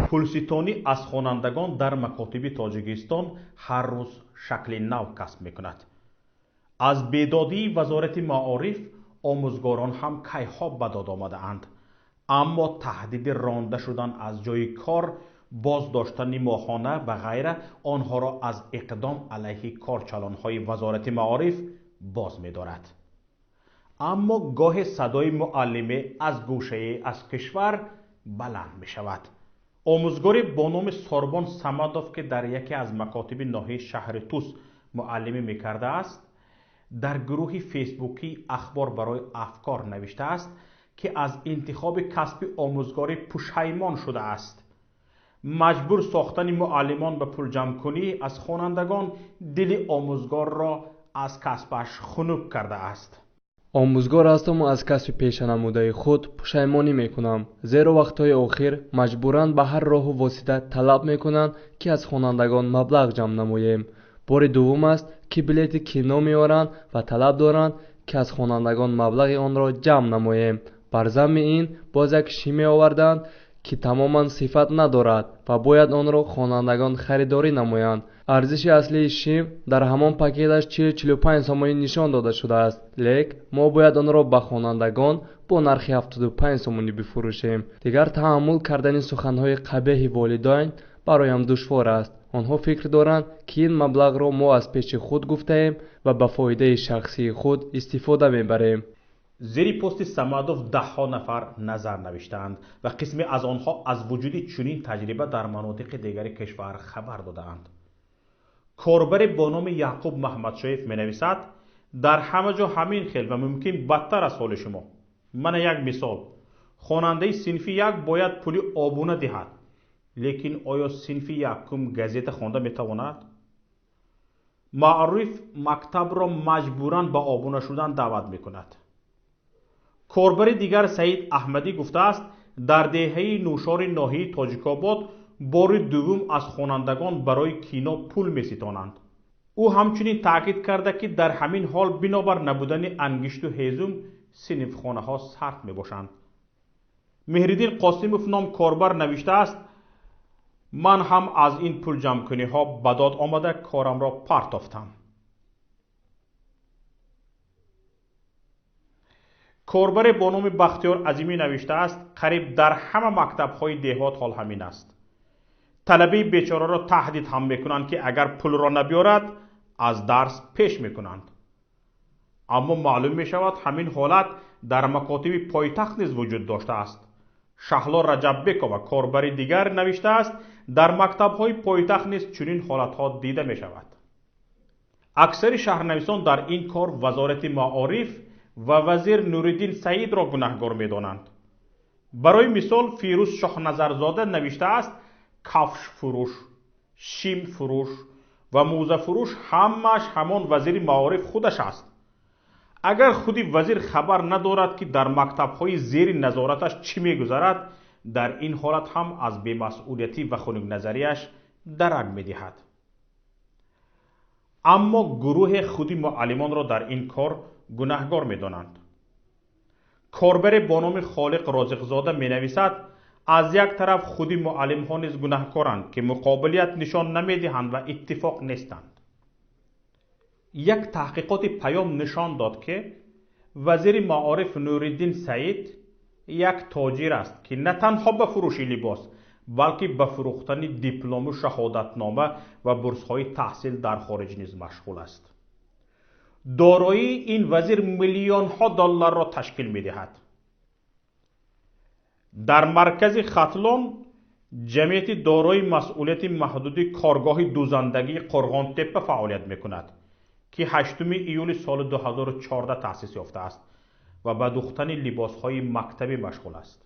Пулситонӣ аз хонандагон дар макотиби Тоҷикистон ҳар рӯз шакли нав касб мекунад. Аз бедодии Вазорати маориф омӯзгорон ҳам кайҳо ба дод омадаанд, аммо таҳдиди ронда шудан аз ҷойи кор, боздоштани моҳона ва ғайра онҳоро аз иқдом алайҳи корчалонҳои Вазорати маориф боз медорад. Аммо гоҳе садои муаллиме аз гӯшае аз кишвар баланд мешавад. Омӯзгоре бо номи Сорбон Самадов, ки дар яке аз макотиби ноҳияи шаҳри Тус муаллимӣ мекардааст, дар гурӯҳи фейсбукии «Ахбор барои афкор» навиштааст, ки аз интихоби касби омӯзгорӣ пушаймон шудааст. Маҷбур сохтани муаллимон ба пулҷамъкунӣ аз хонандагон дили омӯзгорро аз касбаш хунук кардааст. Омӯзгор ҳастам ва аз касби пешанамудаи худ пушаймонӣ мекунам, зеро вақтҳои охир маҷбуран ба ҳар роҳу восита талаб мекунанд, ки аз хонандагон маблағ ҷамъ намоем. Бори дуввум аст, ки билети кино меоранд ва талаб доранд, ки аз хонандагон маблағи онро ҷамъ намоем. Бар замми ин боз як шим меоварданд, ки тамоман сифат надорад ва бояд онро хонандагон харидорӣ намоянд. Арзиши аслии шим дар ҳамон пакеташ 40-45 сомонӣ нишон дода шудааст, лек мо бояд онро ба хонандагон бо нархи 75 сомонӣ бифурӯшем. Дигар таҳаммул кардани суханҳои қабеҳи волидайн бароям душвор аст. Онҳо фикр доранд, ки ин маблағро мо аз пеши худ гуфтаем ва ба фоидаи шахсии худ истифода мебарем. Зери пости Самадов даҳҳо нафар назар навиштаанд ва қисме аз онҳо аз вуҷуди чунин таҷриба дар манотиқи дигари кишвар хабар додаанд. Корбаре бо номи Яъқуб Маҳмадшоев менависад: дар ҳама ҷо ҳамин хел ва мумкин бадтар аз ҳоли шумо. Мана як мисол. Хонандаи синфи як бояд пули обуна диҳад, лекин оё синфи якум газета хонда метавонад? Маориф мактабро маҷбуран ба обуна шудан даъват мекунад. Корбари дигар Саид Аҳмадӣ гуфтааст, дар деҳаи Нӯшори ноҳияи Тоҷикобод бори дуввум аз хонандагон барои кино пул меситонанд. Ӯ ҳамчунин таъкид карда, ки дар ҳамин ҳол бинобар набудани ангишту ҳезум синфхонаҳо сард мебошанд. Меҳриддин Қосимов ном корбар навиштааст: ман ҳам аз ин пулҷамъкуниҳо ба дод омада корамро партофтам. Корбаре бо номи Бахтиёр Азимӣ навиштааст: қариб дар ҳама мактабҳои деҳот ҳол ҳамин аст. Талабаи бечораро таҳдид ҳам мекунанд, ки агар пулро набиёрад, аз дарс пеш мекунанд. Аммо маълум мешавад, ҳамин ҳолат дар макотиби пойтахт низ вуҷуд доштааст. Шаҳло Раҷаббекова, корбари дигар, навиштааст, дар мактабҳои пойтахт низ чунин ҳолатҳо дида мешавад. Аксари шаҳрнависон дар ин кор Вазорати маориф ва вазир Нуриддин Саидро гунаҳгор медонанд. Барои мисол, Фирӯз Шоҳназарзода навиштааст: кафшфурӯш, шимфурӯш ва мӯзафурӯш ҳамааш ҳамон вазири маориф худаш аст. Агар худи вазир хабар надорад, ки дар мактабҳои зери назораташ чӣ мегузарад, дар ин ҳолат ҳам аз бемасъулиятӣ ва хунукназарияш дарак медиҳад. Аммо гурӯҳе худи муаллимонро дар ин кор гунаҳгор медонанд. Корбаре бо номи Холиқ Розиқзода менависад: аз як тараф худи муаллимҳо низ гунаҳкоранд, ки муқобилият нишон намедиҳанд ва иттифоқ нестанд. Як таҳқиқоти Паём нишон дод, ки вазири маориф Нуриддин Саид як тоҷир аст, ки на танҳо ба фурӯши либос, балки ба фурӯхтани диплому шаҳодатнома ва бурсҳои таҳсил дар хориҷ низ машғул аст. Дороии ин вазир миллионҳо долларро ташкил медиҳад. Дар маркази Хатлон ҷамъияти дорои масъулияти маҳдуди коргоҳи дӯзандагии Қурғонтеппа фаъолият мекунад, ки 8 июли соли 2014 таъсис ёфтааст ва ба дӯхтани либосҳои мактабӣ машғул аст.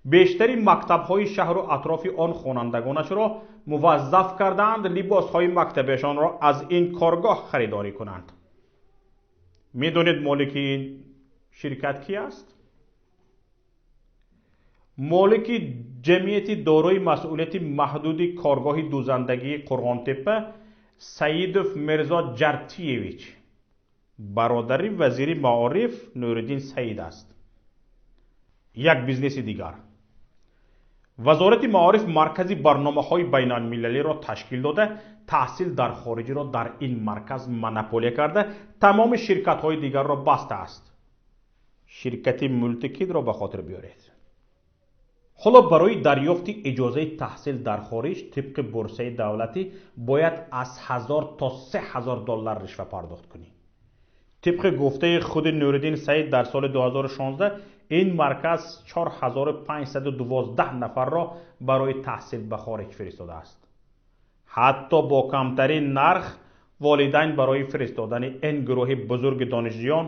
Бештари мактабҳои шаҳру атрофи он хонандагонашро муваззаф кардаанд либосҳои мактабиашонро аз ин коргоҳ харидорӣ кунанд. Медонед молики ин ширкат ки аст? Молики ҷамъияти дорои масъулияти маҳдуди коргоҳи дӯзандагии Қурғонтеппа Саидов Мирзо Ҷартиевич, бародари вазири маориф Нуриддин Саид аст. Як бизнеси дигар. Вазорати маориф маркази барномаҳои байналмилалиро ташкил дода, таҳсил дар хориҷиро дар ин марказ монополия карда, тамоми ширкатҳои дигарро бастааст. Ширкати Мултикидро ба хотир биёред. Ҳоло барои дарёфти иҷозаи таҳсил дар хориҷ тибқи бурсаи давлатӣ бояд аз 1000 то 3000 доллар ришва пардохт кунӣ. Тибқи гуфтаи худи Нуриддин Саид дар соли 2016 ин марказ 4512 нафарро барои таҳсил ба хориҷ фиристодааст. Ҳатто бо камтарин нарх волидайн барои фиристодани ин гурӯҳи бузурги донишҷӯён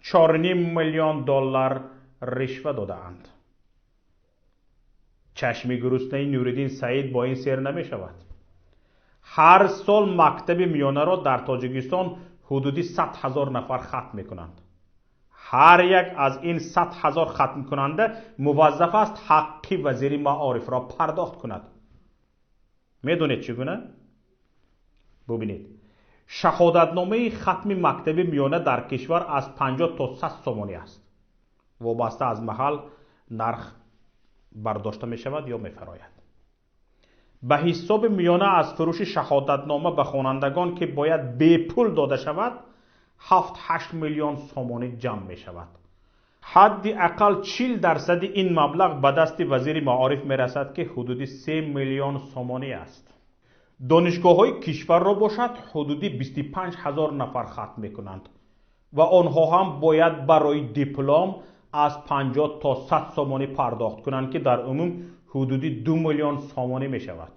4,5 миллион доллар ришва додаанд. Чашми гуруснаи Нуриддин Саид бо ин сер намешавад. Ҳар сол мактаби миёнаро дар Тоҷикистон ҳудуди 100 000 нафар хатм мекунанд. Ҳар як аз ин 100 000 хатмкунанда муваззаф аст ҳаққи вазири маорифро пардохт кунад. Медонед чӣ гуна? Бубинед, шаҳодатномаи хатми мактаби миёна дар кишвар аз 50 то 100 сомонӣ аст. Вобаста аз маҳал нарх бардошта мешавад ё мефарояд. Ба ҳисоби миёна аз фурӯши шаҳодатнома ба хонандагон, ки бояд бепул дода шавад, 7-8 миллион сомонӣ ҷамъ мешавад. Ҳадди ақал 40% ин маблағ ба дасти вазири маориф мерасад, ки ҳудуди 3 миллион сомонӣ аст. Донишгоҳҳои кишварро бошад ҳудуди 25 000 нафар хатм мекунанд ва онҳо ҳам бояд барои диплом аз 50 то 100 сомонӣ пардохт кунанд, ки дар умум ҳудуди 2 миллион сомонӣ мешавад.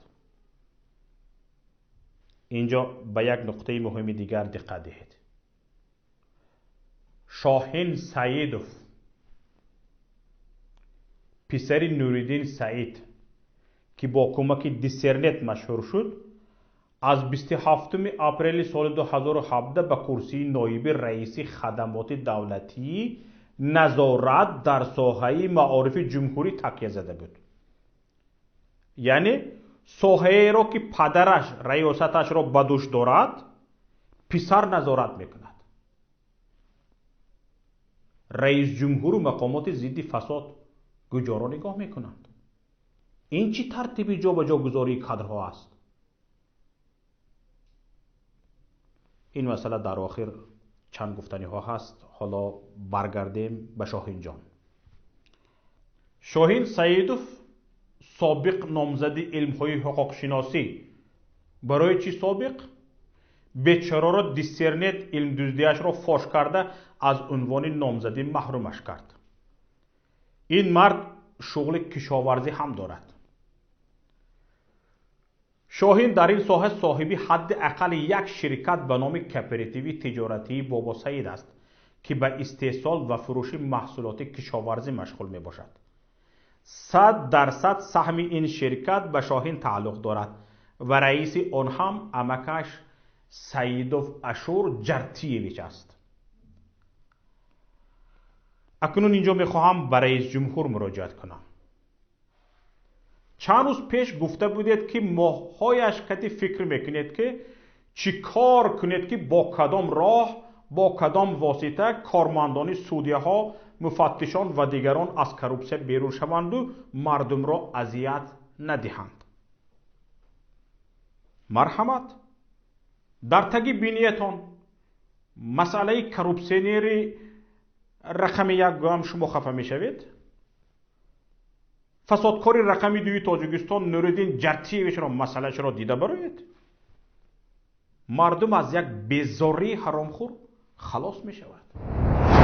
Инҷо ба як нуқтаи муҳими дигар диққат диҳед. Шоҳин Саидов, писари Нуриддин Саид, ки бо кӯмаки диссернет машҳур шуд, аз 27 апрели соли 2017 ба курсии ноиби раиси хадамоти давлатии назорат дар соҳаи маорифи ҷумҳурӣ такя зада буд. Яъне соҳаеро, ки падараш раёсаташро ба дӯш дорад, писар назорат мекунад. Раисҷумҳуру мақомоти зидди фасод куҷоро нигоҳ мекунанд? Ин чӣ тартиби ҷобаҷогузории кадрҳо аст? Ин масъала дар охир чанд гуфтаниҳо ҳаст. Ҳоло баргардем ба Шоҳинҷон. Шоҳин Саидов собиқ номзади илмҳои ҳуқуқшиносӣ. Барои чӣ собиқ? Бечораро диссернет илмдуздиашро фош карда аз унвони номзадӣ маҳрумаш кард. Ин мард шуғли кишоварзӣ ҳам дорад. Шоҳин дар ин соҳа соҳиби ҳадди ақали як ширкат ба номи кооперативи тиҷоратии Бобосаид аст, ки ба истеҳсол ва фурӯши маҳсулоти кишоварзӣ машғул мебошад. 100% саҳми ин ширкат ба Шоҳин тааллуқ дорад ва раиси он ҳам амакаш Саидов Ашур Ҷартиевич аст. Акнун инҷо мехоҳам ба раисҷумҳур муроҷиат кунам. Чанд рӯз пеш гуфта будед, ки моҳҳояш кати фикр мекунед, ки чӣ кор кунед, ки бо кадом роҳ, бо кадом восита кормандони судияҳо, муфаттишон ва дигарон аз коррупсия берун шаванду мардумро азият надиҳанд. Марҳамат, дар таги биниятон масъалаи коррупсионери рақами як гӯям шумо хафа мешавед? Фасодкори рақами дуи Тоҷикистон Нуриддин Ҷартиевичро масъалаашро дида бароед? Мардум аз як безории ҳаромхӯр халос мешавад.